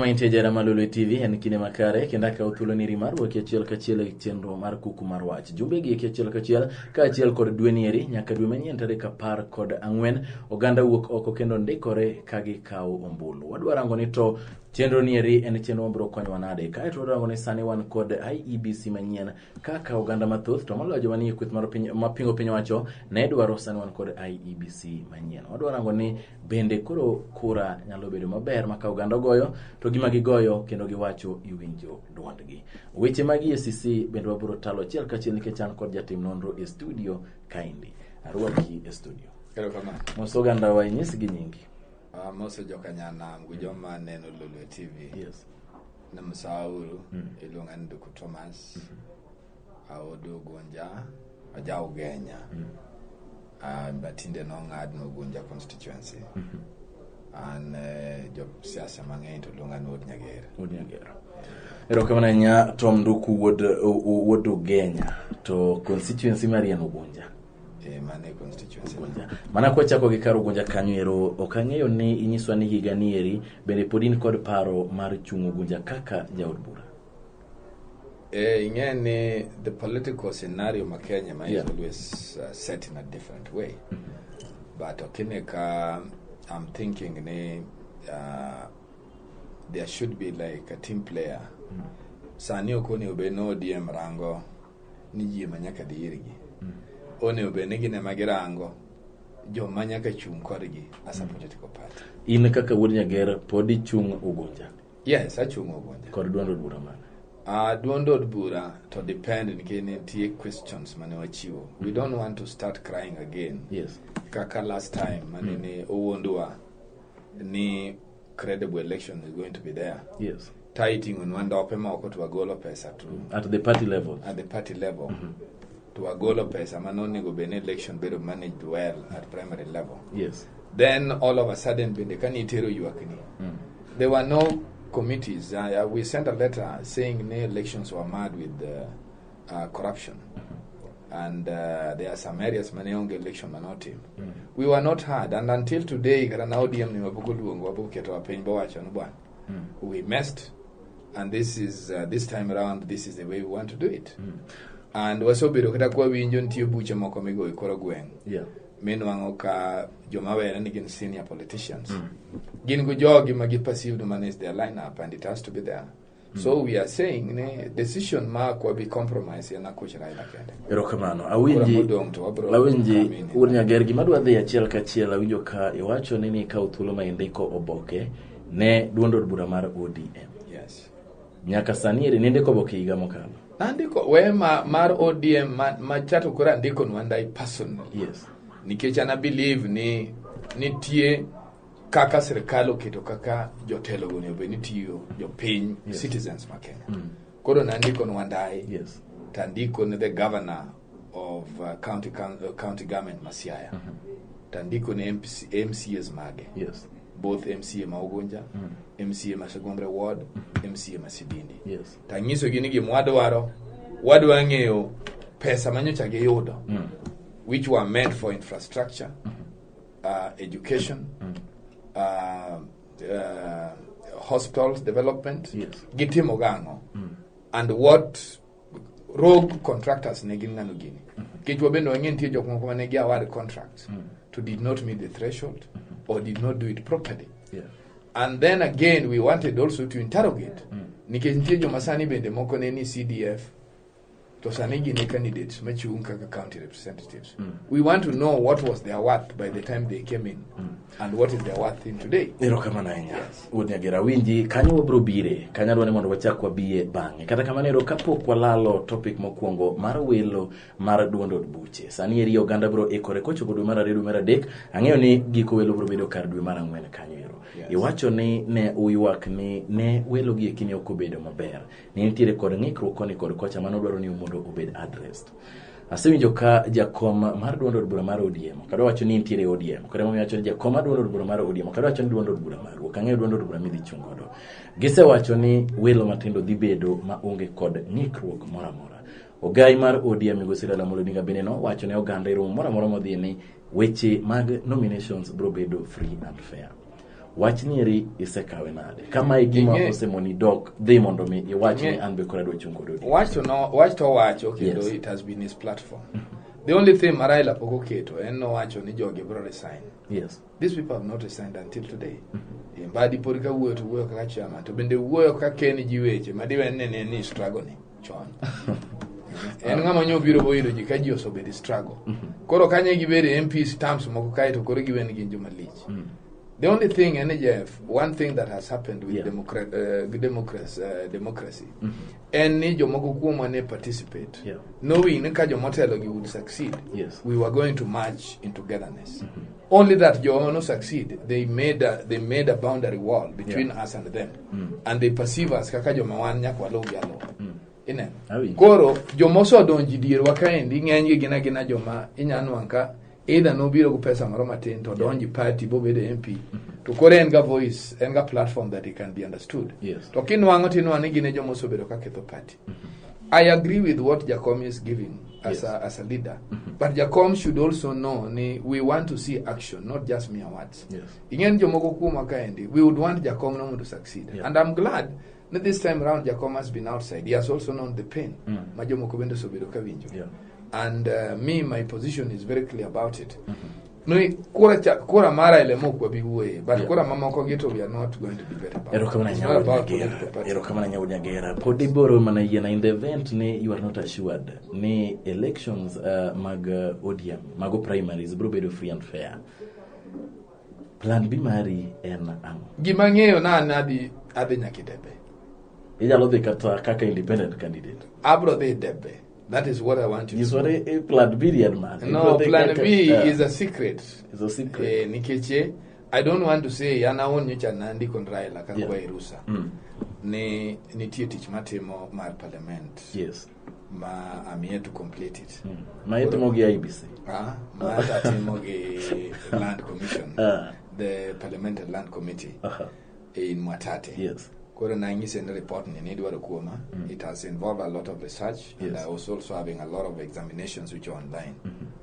Ma intie jara Malolo TV en kinde makare kendo akawo thuolo niri mar wuok achiel kachiel e chenro mar kuku mar wach. Jumbe gi eki achiel kachiel kaachiel kod dwe nieri nyaka dwe manyien tarik 14 oganda wuok oko kendo ndikore ka gikawo ombulu. Wadwa rango ni to chenro nieri en chenro mabiro konyowa nade. Kaeto wadwa rango ni sani wan kod IEBC manyien kaka oganda mathoth to moloyo joma nie kweth mar piny mapingo piny owacho ne dwaro sani wan kod IEBC manyien. Wadwa rango ni bende koro kura nyalo bedo maber ma ka oganda ogoyo to gima gigoyo kendo giwacho iwinjo dwondgi. Weche mag EACC bende wabiro talo achiel kachiel nikech an kod jatim nonro e studio kaendi. Arwaki e studio. Erokamano. Mos oganda wa inyisgi nyingi. Amoso joka nyanam gi joma neno Lolwe TV. Yes. Namsauru iluonga ni Nduku Thomas. Aodo Ugunja, aja Ugenya. But tinde nong'adno Ugunja constituency. An jo siasa mang'eny to luonga ni Wuod Nyager. Wuod Nyager. Erokamano ahinya Tom Nduku wuod Ugenya to constituency mari en Ugunja. Mano e constituency. Ugunja. Mana kwachako gi kar Ugunja kanyo ero ok ang'eyo ni inyiswa ni higa ni eri bende pod in kod paro mar chung' Ugunja kaka jaod bura. Ing'e ni the political scenario ma Kenya ma is always set in a different way. But okine ka I'm thinking ni there should be like a team player. Sani ok onego bed ni ODM rango ni ji ema nyaka dhi irgi. Onego bed ni gin ema girango joma nyaka chung' kodgi as a political party. In kaka wuod Nyager pod ichung' Ugunja Yes, achung' Ugunja. Kod duond od bura mane? Duond od bura to depend nikech nitie questions mane wachiwo. We don't want to start crying again. Kaka last time mane ni owuondwa ni credible election is going to be there. Ta iting'onwa ndope moko to wagolo pesa to At the party level. At the party level. To wagolo pesa mane onego bed ni election bedo managed well at primary level. Then all of a sudden bende ka nitero ywakni, there were no committees. We sent a letter saying ni elections were marred with corruption. And there are some areas mane onge election manotim. We were not heard and until today kata na ODM ni mapok oluongo wapok oketowa piny bowacho ni bwana we messed and this time around this is the way we want to do it. And wasebedo kata kwawinjo nitie buche moko migoyo e kor gweng' minwang'o ka joma were ni gin senior politicians gin go jogi ma gi perceived man is their lineup and it has to be there. So we are saying ni decision ma ok wabi compromise en akuch Raila kende. Erokamano. Awinji. Kura modong' to wabro Awinji come in. Wuod Nyager gima dwa dhi achiel kachiel awinjo ka iwacho ni nikawo thuolo ma indiko oboke ne duond od bura mar ODM. Yes. Nyaka sani eri nindiko oboke higa mokalo. Nandiko we ma, mar ODM ma chato koro andiko nwandai personally. Nikech an a believe ni nitie kaka sirikal oketo kaka jotelo go onego bed ni tiyo jopiny citizens ma Kenya. Koro nandiko nwandai to andiko ne the governor of county government ma Siaya. To andiko ne MC, MCAs mage. Both MCA ma Ugunja, MCA ma Segombre Ward, MCA ma Sibindi. Tanyisogi ni gima wadwaro, wadwa ng'eyo pesa manyocha giyudo which were meant for infrastructure, education, hospitals development, gitimo gang'o and what rogue contractors ne gin ng'ano gini nikech wabende wang'e nitie jok moko mane gi award contracts to did not meet the threshold or did not do it properly. And then again we wanted also to interrogate nikech nitie joma sani bende moko ne ni CDF to sani gin e candidates machung' kaka county representatives. We want to know what was their worth by the time they came in and what is their worth in today. Erokamano ahinya. Wuod Nyager awinji kanyo wabiro bire kanyo adwa ni mondo wachak wabiye bang'e. Kata kamano ero kapok walalo topic mokwongo mar welo mar duond od buche. Sani eri oganda biro ikore kochopo dwe mar ariyo dwe mar adek ang'eyo ni giko welo biro bedo kar dwe mar ang'wen kanyo ero. Iwacho ni ne uywak ni ne welo gi eki ne ok obedo maber. Ne nitiere kod ng'ikruok koni kod kocha mano dwaro ni mondo obed addressed. Asewinjo ka jakom mar duond od bura mar ODM ok adwa wacho ni nitiere ODM koro emomiyo awacho ni jakom mar duond od bura mar ODM ok adwa wacho ni duond od bura maru ok ang'eyo duond od bura midhi chung' godo. Gisewacho ni welo matindo dhi bedo maonge kod ng'ikruok moro amora. Ogai mar ODM migosi Raila Amolo Odinga bende nowacho ne oganda e romo moro amora modhiye ni weche mag nominations biro bedo free and fair. Wach ni eri isekawe nade? Kama e gima osemoni dok dhi mondo mi iwach ni an be koro adwa chung' kod ODM. Wach to no, wach to owacho kendo. It has been his platform. The only thing ma Raila pok oketo en nowacho ni jogi biro resign. These people have not resigned until today. Mbadi pod ka wuoyo to wuoyo kaka chairman, to bende wuoyo ka ken ji weche ma diwe ne ni struggle ni chon. En ng'ama nyo biro boyudo ji ka ji osebedo struggle. Koro kanye gibedo MPs terms moko kae to koro giwe ni gin joma lich. The only thing, NJF, one thing that has happened with democracy, en ni jomoko kuomwa ne participate, knowing ni ka jomotelo gi would succeed, we were going to march in togetherness. Only that joma no succeed, they made a boundary wall between us and them, and they perceive us kaka joma wan nyaka waluw gi aluwa. Ineno? Awinjo. Koro joma osedonjo dierwa kaendi ng'enygi gin agina joma inya nwang' ka either nobiro gi pesa moro matin to odonjo e party bobedo MP, to koro en ga voice, en ga platform that he can be understood. To kinwang'o tinwang'o ni gin e joma osebedo ka ketho party. I agree with what Jakom is giving as a leader, but Jakom should also know ni we want to see action, not just mere words. Ing'eni jomoko kuomwa kaendi, we would want Jakom no mondo succeed, and I'm glad ni this time round Jakom has been outside. He has also known the pain ma jomoko bende osebedo ka winjo. And me, my position is very clear about it. Ni kura cha, kura mara ile mok wabi wuoye, but kura mamoko gi to we are not going to debate about. Erokamano. It's not about political party. Erokamano, Nyawo Nyagera. Pod iboro mana yiena in the event ni you are not assured ni elections mag ODM mago primaries biro bedo free and fair. Plan B mari en ang'o? Gima ng'eyo na an adhi nyaka e debe. Inyalo dhi kata kaka independent candidate. Abro dhi debe. That is what I want you to Nyiswa know. ni plan B ni en mane? No, Ibiro dhi plan B is a secret. Is a secret. Nikech I don't want to say an awuon nyocha nandiko ne Raila ka kwaye rusa ni nitie tich matimo mar parliament ma I'm here to complete it. Ma itimo gi IEBC. Ah, ma atimo gi Land Commission, the Parliamentary Land Committee in Mwatate. Koro nang'ise ni report ni nidwaro kuoma. It has involved a lot of research, and I was also having a lot of examinations which are online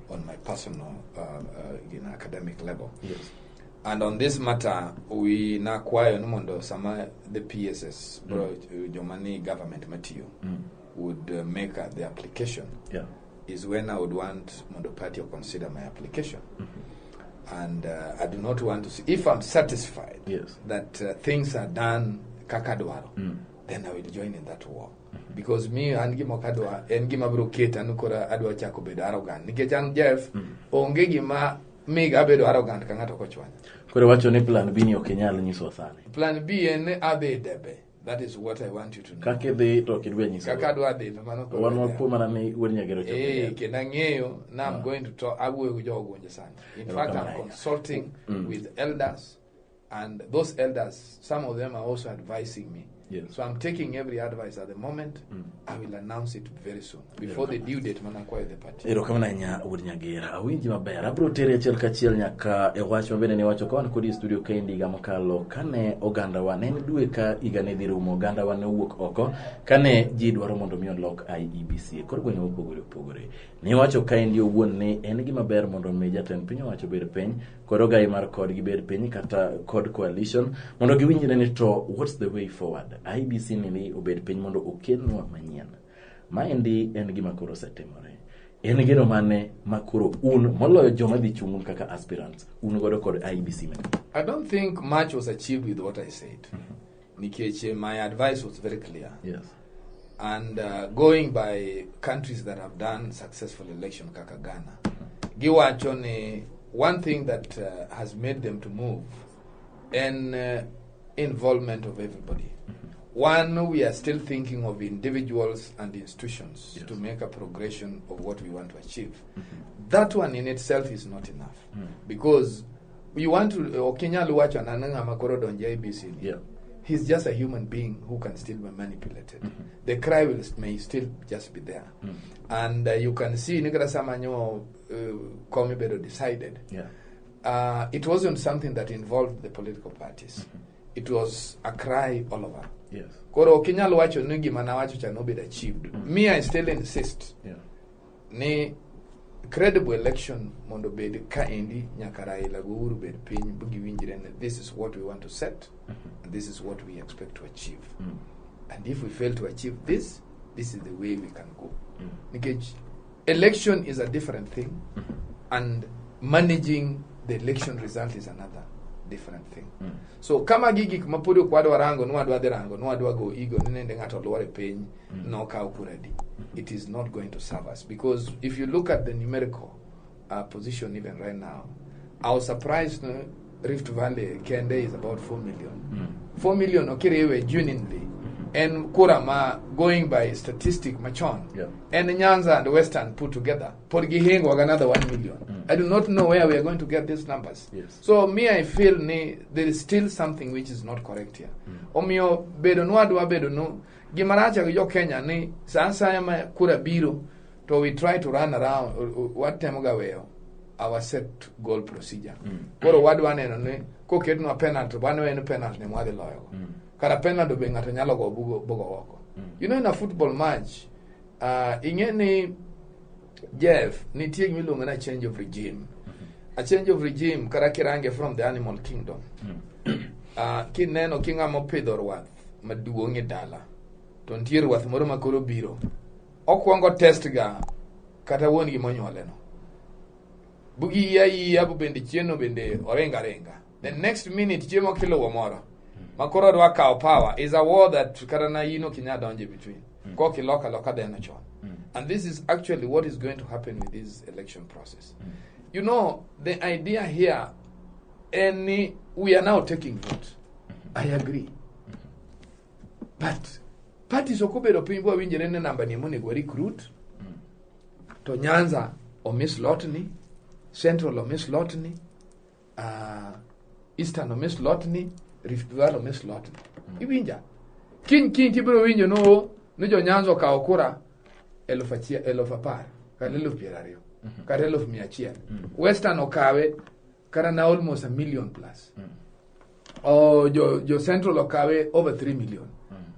on my personal academic level. And on this matter, we nakwayo ni mondo sama the PSS bro joma ni government matiyo would make the application is when I would want mondo party to consider my application. And I do not want to see, if I'm satisfied that things are done kaka dwaro, then I will join in that war. Because me an gima ok adwa en gima biro keta ni koro adwa chako bedo arrogant. Nikech an Jeff, onge gima miga abedo arrogant ka ng'ato kochwanya. Koro wacho ni plan B ni ok inyal nyisowa sani. Plan B en ni adhi e debe. That is what I want you to know. Kaka idhi to ok idwa nyisowa. Kaka adwa dhi to mano koro Wan ber. wakuo mana ni wuod Nyagero chopo e debe. Kendo ang'eyo na I'm going to talk, awuoyo gi jogo sani. In fact, I'm consulting with elders, and those elders, some of them are also advising me. So I'm taking every advice at the moment. I will announce it very soon, before the due date mana kwayo the party. Erokamano ahinya, wuod Nyagera. Awinji maber. Abiro teri achiel kachiel nyaka e wach mabende ne wacho ka wan kodi e studio kaendi higa mokalo kane ogandawa ne en dwe ka higa ne dhi rumo, ogandawa ne owuok oko kane ji dwaro mondo mi olok IEBC e kor gwenge mopogore opogore. Niwacho kaendi owuon ni en gima ber mondo mi jatend piny owacho obed piny kod ogai mar kodgi bed piny kata kod coalition mondo giwinjre ni to what's the way forward. IEBC ni obed piny mondo okelnwa manyien. Maendi en gima koro osetimore. En geno mane ma koro un moloyo joma dhi chung' kaka aspirants un godo kod IEBC manyien? I don't think much was achieved with what I said. Nikech my advice was very clear. And going by countries that have done successful election kaka Ghana, giwacho ni one thing that has made them to move en involvement of everybody. One, we are still thinking of individuals and institutions to make a progression of what we want to achieve. That one in itself is not enough because you want to ok inyal wacho na ni ng'ama koro donjo e IEBC ni. He's just a human being who can still be manipulated. The cry may still just be there. And you can see ni kata sama nyo komi bedo decided, it wasn't something that involved the political parties. It was a cry all over. Koro ok inyal wacho ni gima nawacho cha nobedo achieved. Me, I still insist ni Credible election mondo bed kaendi nyaka Raila go Uhuru bed piny giwinjre ni this is what we want to set and this is what we expect to achieve. And if we fail to achieve this, this is the way we can go. Nikech election is a different thing and managing the election result is another different thing. So kama gi gik ma pod ok wadwa rango, nwadwa dhi rango, nwadwa go igo ni nende ng'ato luor e piny nokaw kura adi. It is not going to serve us because if you look at the numerical position even right now, I was surprised no, Rift Valley kende is about 4 million. 4 million okiriwe genuinely en kura ma going by statistic machon en Nyanza and Western put together pod gihingo another 1 million. I do not know where we are going to get these numbers. So me, I feel ni there is still something which is not correct here. Omiyo bedo nwadwa bedo no gimaracha gi jo Kenya ni sa asaya ma kura biro to we try to run around, watemo ga weyo our set goal procedure. Koro wadwa neno ni koketnwa penalty, waneno ni penalty ne mwadhi loyogo. Kara penalty be ng'ato nyalo go bugo oko. In a football match, ing'e ni Jeff, nitie gima iluongo ni a change of regime. A change of regime kara kirange from the animal kingdom. Kineno ki ng'ama opidho rwath maduong' e dala, to nitie rwath moro ma koro biro. Okwongo test ga kata wuon gi monyuole no. Bugi iya iya bu bende chieno bende oringa ringa. The next minute chiemo kiluwo moro. Ma koro dwa kawo power is a war that kata na in ok inyal donje between. Kok iloko aloka dheno chon. And this is actually what is going to happen with this election process. The idea here, any, we are now taking vote. I agree. But parties ok obedo piny bwa winjore ni namba ni monego recruit. To Nyanza omi slot ni, Central omi slot ni, Eastern omi slot ni, Rift Valley omi slot ni. Iwinja? Kiny kiny tibiro winjo no ni jo Nyanza okawo kura 1000, 10,000, kata 20,000, kata 100,000. Western okawe kata na almost a million plus. Oh, jo Central okawe over 3 million.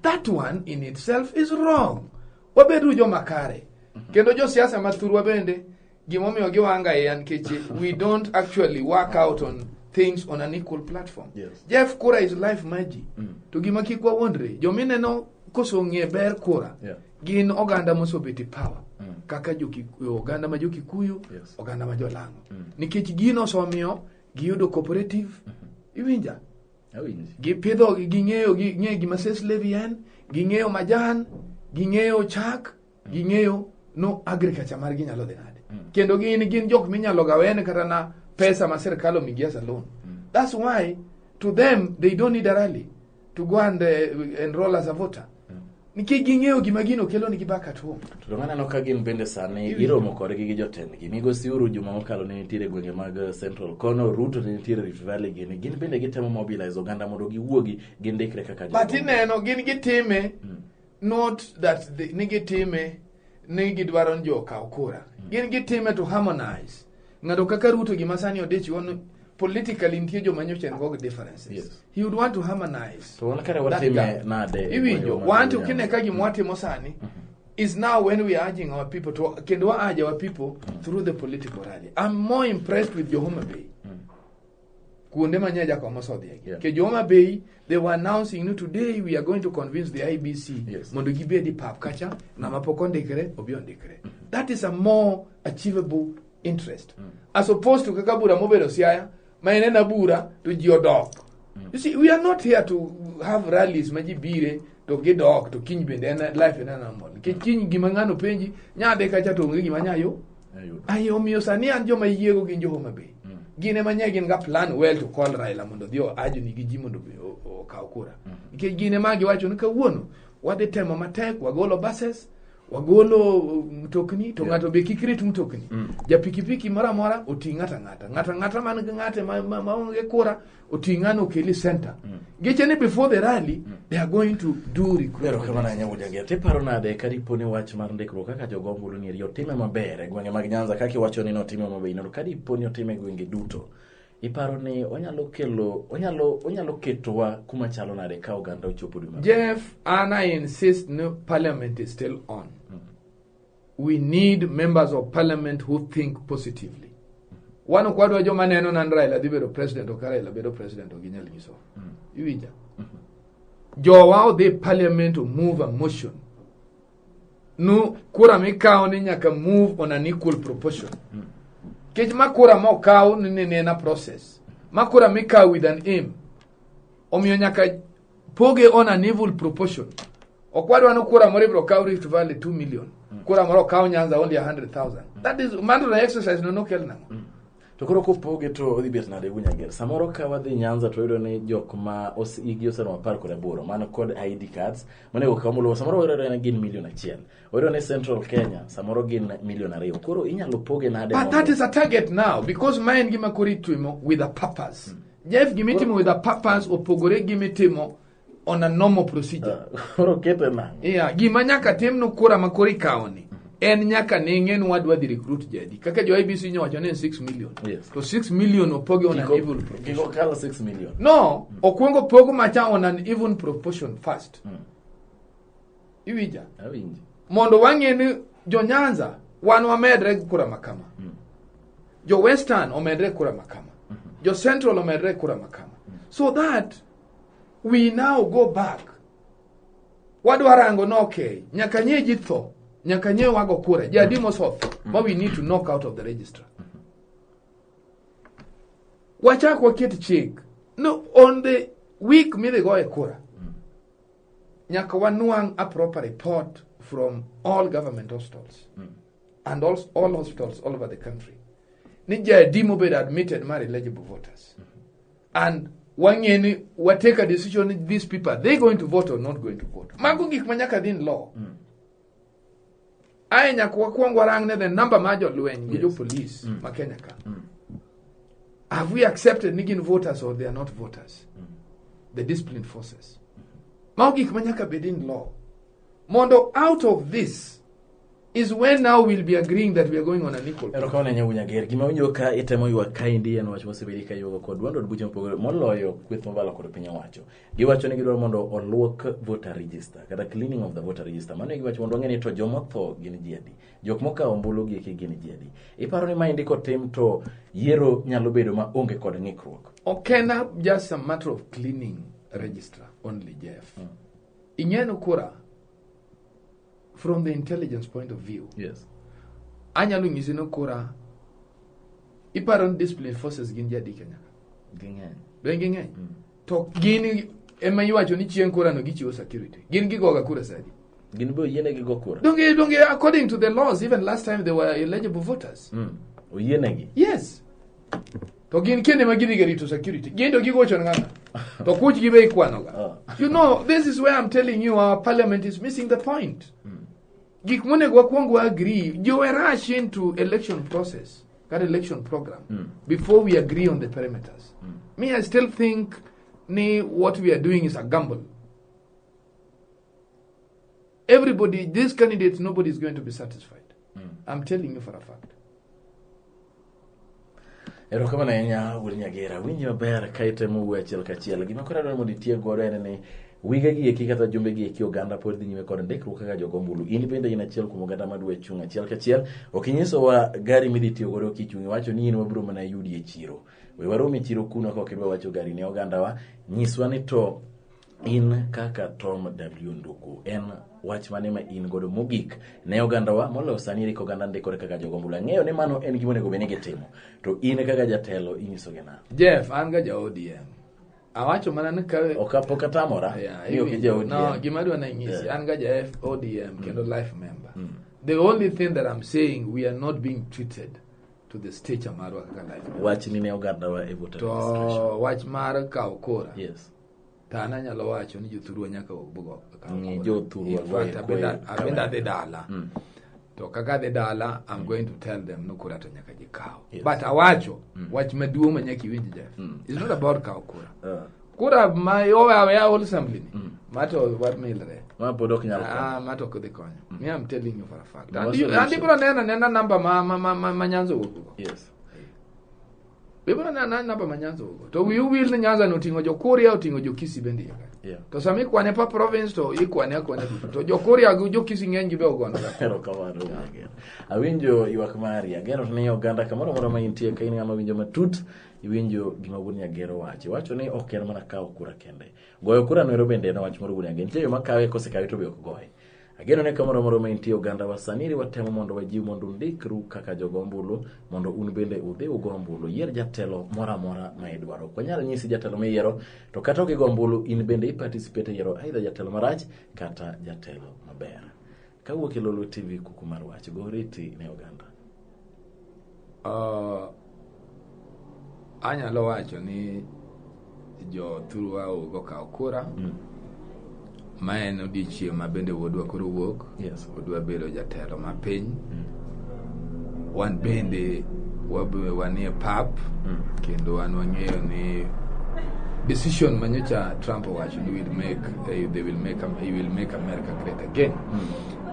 That one in itself is wrong. Wabedu joma kare. Kendo jo siasa mathurwa bende gimomiyo giwanga e nikech we don't actually work out on things on an equal platform. Jeff, kura is life maji. To gima kik wawuondre, jomineno koso ng'e ber kura, gin oganda mosobet e power. Kaka oganda ma jo-Kikuyu, oganda ma jo-Lang'o. Nikech gino osemiyo giyudo cooperative. Iwinja? Awinji. Gipidho, ging'eyo, ging'eyo gima cess levy en, ging'eyo majan, ging'eyo chak, ging'eyo no agriculture margi nyalo dhi nade. Kendo gin jok minyalo gawene kata na pesa ma sirkal omigi as a loan. That's why to them they don't need a rally to go and enroll as a voter. Nikech ging'eyo gima gino kelo nigi back at home. To aneno ka gin bende sani Iwinjo. iromo kodgi gi jotendgi. Migosi Uhuru juma mokalo ne nitiere e gwenge mag Central kono, Ruto ne nitiere Rift Valley gini. Gin bende gitemo mobilize oganda mondo giwuogi gindikre kaka But jogombo. ineno gin gitime not that ni gitime ni gidwaro ni jo okaw kura. Gin gitime to harmonize. Ng'ato kaka Ruto gima sani odich go politically nitie joma nyocha en go gi differences. He would want to harmonize. To wan kare that watime gap. nade e Iwinjo, gwenge mag wan to Nyanza? kine ka gima watimo sani is now when we are urging our people to kendo wa urge our people through the political rally. I'm more impressed with jo Homa Bay. Kuonde ma nyaja kwa mosodhiegi. Ke jo Homa Bay, they were announcing ni today we are going to convince the IEBC mondo gibed e pap kacha ng'ama pok ondikre obi ondikre. That is a more achievable interest. As opposed to kaka bura mobedo Siaya, ma en ena bura to ji odok. You see, we are not here to have rallies ma ji bire to gidok to kiny bende en life en normal. Nikech kiny gima ng'ano penji, nyadhi kacha to onge gima nyayo. Ayudo. Ai, omiyo sani an joma yiego gin jo Homa Bay. Gin ema nye gin ga plan well to call Raila mondo odhi oaj nigi ji mondo okaw kura. Nikech gin ema giwacho ni kawuono wadhi temo matek, wagolo buses, wagolo mtokni, to ng'ato be kik rit mtokni. Ja pikipiki moro amora oting' ng'ato ang'ata. Ng'ato ang'ata man gi ng'ate maonge kura, oting' ng'ano okeli center. Giche ni before the rally, they are going to do recruitment. Erokamano ahinya Wuod Nyang'er. Tiparo nade ka dipo ni wach mar ndikruok kaka jogo ombulu ni eri otime maber e gwenge mag Nyanza kaka iwacho ni notime maber, to ka dipo ni otime e gwenge duto, iparo ni onyalo kelo, onyalo, onyalo ketowa kuma chalo nade ka oganda ochopo dwe mar Jeff, and I insist no parliament is still on. We need members of parliament who think positively. Wan ok wadwa joma neno nan Raila dhi bedo president, ok Raila bedo president, ok ginyal nyiso. Iwinja? Jowa odhi parliament to move a motion. Nu kura mikawo ni nyaka move on an equal proportion. Kech ma kura mokaw ni ne en a process. Ma kura mikawo with an aim. Omiyo nyaka poge on an evil proportion. Ok wadwa ni kura moro ibiro kaw Rift Valley 2 million. Kura moro okaw Nyanza only 100,000. That is mandatory exercise no nokel nang'o. To koro kopoge to odhi bet nade Nyager? Samoro ka wadhi Nyanza to wayudo ni jok ma hikgi oseromo 18 man kod ID cards monego okaw ombulu, samoro wayudo ni gin milion 1. Wayudo ni Central Kenya samoro gin milion 2. Koro inyalo poge nade? But that is a target now because ma en gima koro itimo with a purpose. Jeff, gimitimo with a purpose opogore gimitimo on a normal procedure. Koro kete nang'o? Yeah, gima nyaka tim no kura ma koro ikawo ni en nyaka ne ng'e ni wadwa dhi recruit jadi kaka jo IEBC nyowacho ni en 6 million. To 6 million opogi on an even proportion. Kik okal 6 million. No, okwongo pog macha on an even proportion first. Iwinja? Awinji. Mondo wang'e ni jo Nyanza wan wamedre gi kura makama. Jo Western omedre kura makama. Jo Central omedre kura makama. So that we now go back. Wadwa rango no okay, nyaka nye ji tho, nyaka nye wago kura. Jadi mosotho, ma we need to knock out of the register. Wachak waket chik. No, on the week midhi goye kura, nyaka wanwang' a proper report from all government hospitals and all hospitals all over the country ni jadi mobedo admitted mar eligible voters, and wang'e ni wa take a decision ni these people, are they going to vote or not going to vote? Mago gik ma nyaka dhi in law. Ae nyaka wakwong warang ne the number mar jolweny gi jopolis ma Kenya ka. Have we accepted ni gin voters or they are not voters? The disciplined forces. Mago gik ma nyaka bed in law. Mondo out of this is when now we'll be agreeing that we are going on an equal Erokamano ahinya, Nyager. Gima winjo ka itemo ywak kaendi en wach mosebedi ka ywago kod duond od buche mopogore moloyo kweth mobalo kod piny owacho. Giwacho ni gidwaro mondo oluok voter register kata cleaning of the voter register. Mano e giwacho mondo wang'e ni to jomotho gin ji adi. Jok mokawo ombulu gi eki gin ji adi. Iparo ni maendi kotim to yiero nyalo bedo ma onge kod ng'ikruok? Ok en just a matter of cleaning register only, Jeff. Ing'eno kura from the intelligence point of view. Anyalo nyisi ni kura iparo ni discipline forces gin ji adi Kenya ka? Ging'eny. Be ging'eny? To gin ema iwacho ni chieng' kura no gichiwo security. Gin gigoga kura sadi. Gin be oyienegi go kura? Donge according to the laws, even last time they were eligible voters. Oyienegi? Yes. To gin kende ma gidhi ga rito security. Gin to gigocho ne ng'ato. To kuch gi be ikwano ga. This is where I'm telling you our parliament is missing the point. Gik monego wakwong wa agree, jo we rush into election process, that election program, before we agree on the parameters. Me, I still think ni what we are doing is a gamble. Everybody, these candidates, nobody is going to be satisfied. I'm telling you for a fact. Erokamano ahinya, wuod Nyagera. Winji maber ka itemo wuoyo achiel kachiel. Gima koro adwaro mondo itiek godo en ni wige gi eki kata jumbe gi eki oganda pod dhi nyime kod ndikruok kaka jogo ombulu. In bende in achiel kuom oganda madwa chung' achiel kachiel. Ok inyisowa gari midhi tiyo godo kichung', iwacho ni in wabiro mana yudi e chiro. We warom e chiro kuno ka ok idwa wacho gari ne ogandawa. Nyiswa ni to in kaka Tom W Nduku, en wach mane ma in godo mogik ne ogandawa moloyo sani eri ka oganda ndikore kaka jogo ombulu? Ang'eyo ni mano en gima onego bed ni gitimo, to in kaka jatelo inyisogi nang'o? Jeff, an ga ja ODM. Awacho mana ni ka Ok pok atamora Yeah, ni ok ija ODM. No, gima adwa na nyisi, an ga ja ODM kendo life member. The only thing that I'm saying, we are not being treated to the stature marwa kaka life member. Wach ni ne ogandawa e voter registration. To wach mar kawo kura. To an anyalo wacho ni jothurwa nyaka kaw Ng'i kura. jothurwa In fact, goye abende adhi dala. To kaka adhi dala, I'm going to tell them no kura to nyaka gikaw. But awacho, wach maduong' ma nyaka iwinj, Jeff. It's not about kawo kura. Kura ma owe aweya wholesomely ni. Ma to wamilre. Ma pod ok nyal konyo. Ma to ok dhi konyo. Me, I'm telling you for a fact. No And solution. ibiro neno anena namba ma Nyanza owuok go. Ibiro neno namba ma Nyanza ogo. To wiu wil ni Nyanza no oting'o jo Kuria, oting'o jo Kisii bende iye kanyo. To sama ikwane pa province to ikwane akwana duto. To jo Kuria gi jo Kisii ng'eny gi be ogono. Erokamano Ageno. Awinjo ywak mari. Ageno ni oganda kamoro amora ma intie ka in ng'ama winjo matut, iwinjo gima wuod Nyagero wacho. Iwacho ni ok en mana kawo kura kende. Goyo kura noero bende en wach moro wuod Nyagero. Nitie joma kawe kosekawe to be ok goye. Ageno ni kamoro amora ma intie oganda wa sani eri watemo mondo wajiw mondo undikru kaka jogo ombulu mondo un bende udhi ugo ombulu. Yier jatelo moro amora ma idwaro. Ok wanyal nyisi jatelo miyiero to kata ok igo ombulu in bende i participate e yiero either jatelo marach kata jatelo maber. Kawuok e Lolwe TV kuku mar wach go oriti ne oganda. Anyalo wacho ni jo thurwa ogo kawo kura. Ma en odiechieng' ma bende wuodwa koro wuok. Odwa bedo jatelo ma piny. Wan bende wanie pap kendo wan wang'eyo ni decision manyocha Trump owacho ni will make they will make he will make America great again.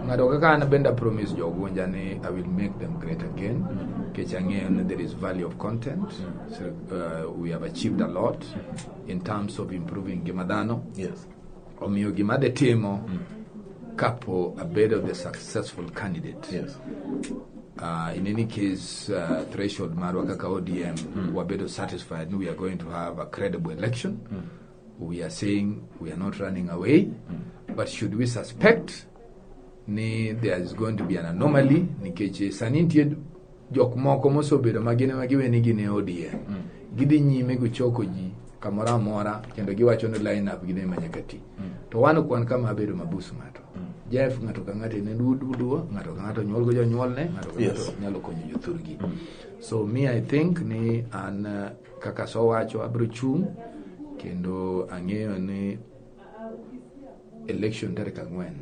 Ng'ato kaka an bende promise jo Ugunja ni I will make them great again. Nikech ang'eyo ni there is value of content. So we have achieved a lot in terms of improving ngima dhano. Omiyo gima adhi timo kapo abedo the successful candidate. In any case, threshold marwa kaka ODM wabedo satisfied ni we are going to have a credible election. We are saying we are not running away, but should we suspect ni there is going to be an anomaly nikech sani nitie jok moko mosebedo ma gin ema giwe ni gin e ODM. Gidhi nyime gichoko ji kamoro amora kendo giwacho ni line up gin ema nyaka ti. To wan ok wan kama bedo mabus ng'ato. Jeff ng'ato ka ng'ato en duduo, ng'ato ka ng'ato nyuol go jonyuolne, ng'ato ka ng'ato nyalo konyo jothurgi. So me I think ni an kaka asewacho abiro chung' kendo ang'eyo ni election tarik 4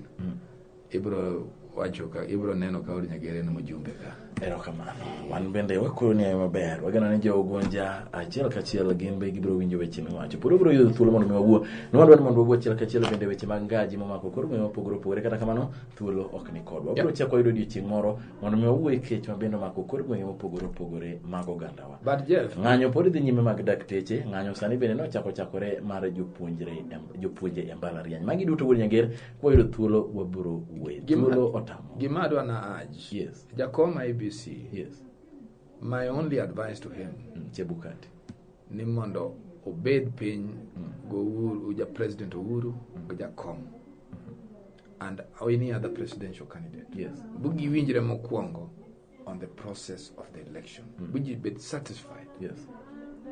ibiro wacho ka ibiro neno ka od Nyagere en mjumbe ka. Erokamano. Wan bende wakwayo ni ayo maber. Wageno ni jo Ugunja achiel kachiel gin be gibiro winjo weche miwacho. Pod wabiro yudo thuolo mondo mi wawuo. Ne wadwa ni mondo wawuo achiel kachiel bende weche mag ngaji momako kor gwenge mopogore opogore. Kata kamano thuolo ok ni kodwa. Wabiro chako wayudo odiochieng' moro mondo mi wawuo e kech ma bende omako kor gwenge mopogore opogore mag ogandawa. But Jeff, ng'anyo pod dhi nyime mag dakteche. Ng'anyo sani bende nochako chakore mar jopuonjre jopuonje e mbalariany. Magi duto wuod Nyager kwayudo thuolo wabiro wuoye. Thuolo otamo. Gima adwa na urge. Jakom IEBC. My only advice to him. Chebukati. Ni mondo obed piny go Uhuru, ja President Uhuru, go Jakom. And any other presidential candidate. Bugi winjre mokwongo on the process of the election. Bugi bed satisfied.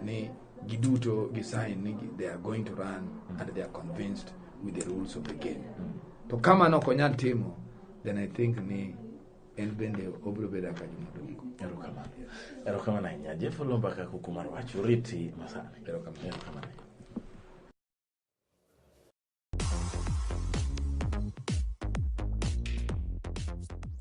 Ni giduto gisign ni they are going to run and they are convinced with the rules of the game. To kama no ok onyal timo, then I think ni en bende obiro bedo kaka jomadongo. Erokamano. Erokamano ahinya. Jeff Oloo Mbaka kuku mar wach oriti masani. Erokamano. Erokamano.